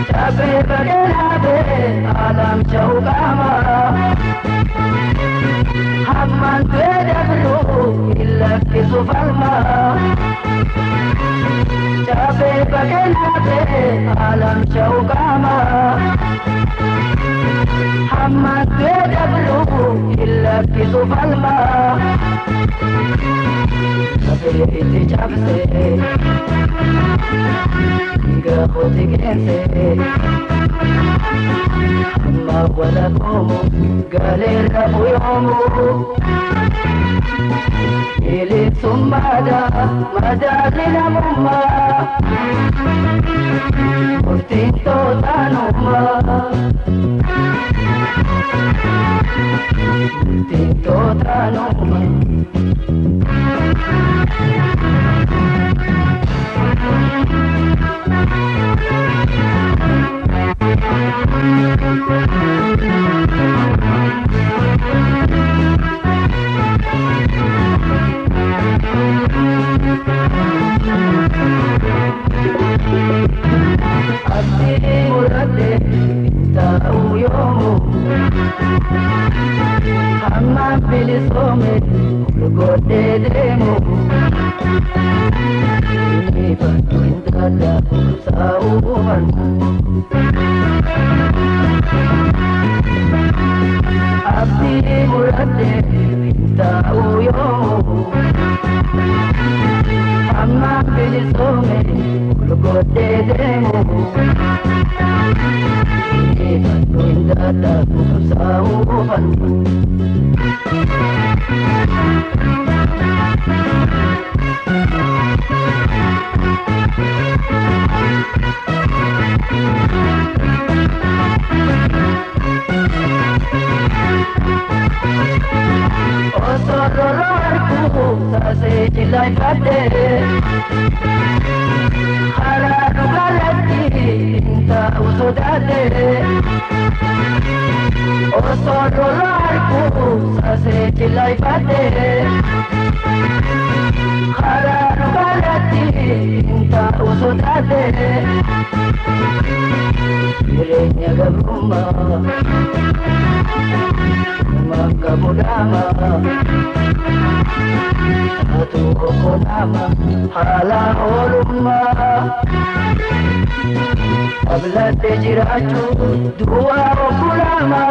Chabe bagelabe alam chaugama hamman tedabru illa kisufalma. Chabe bagelabe alam chaugama hamman tedabru illa kisufalma. Chabe itti chabse Gahoti gense Amma wala komo galera buyomu Ili sumbada madalina mumma Murtinto tanuma Murtinto tanuma. Abdii muradde taa'uu yoomu hamma bilisoome ol godhee deemu. Injifadhu intala qabsaa'uu falma. Abdii muradde taa'uu yoomu hamma bilisoome ol godhee deemu. Injifadhu intala qabsaa'uu falma. Osoo harku taasee jilaifadhe karaa dhugaratti hin ta'u sodaadhe. Osoo harku taasee jilaifadhe karaa dhugaratti hin ta'u sodaadhe. Jireenya gabrummaa Maka mudama Satu okonama Hala olumma Abladde jirachu Dua okulama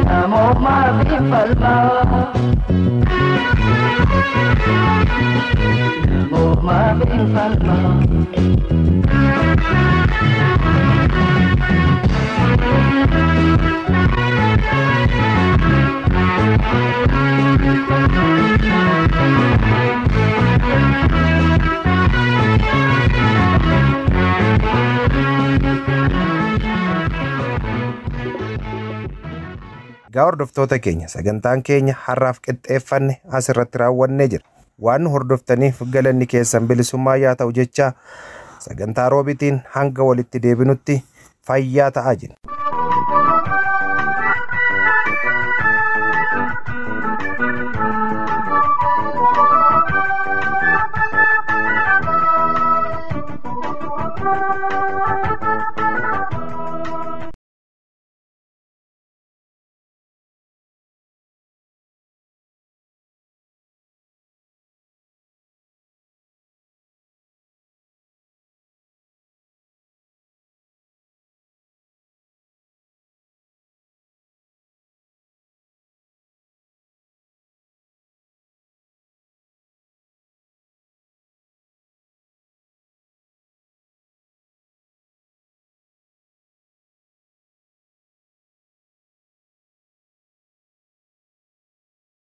Namo maafi falma Namo maafi falma. Egaa hordoftoota keenya sagantaan keenya har'aaf qixxeeffanne asirratti raawwannee jira. Waan nu hordoftaniif galanni keessan bilisummaa yaa ta'u jecha sagantaa roobitiin hanga walitti deebinutti fayyaa ta'aa jenna.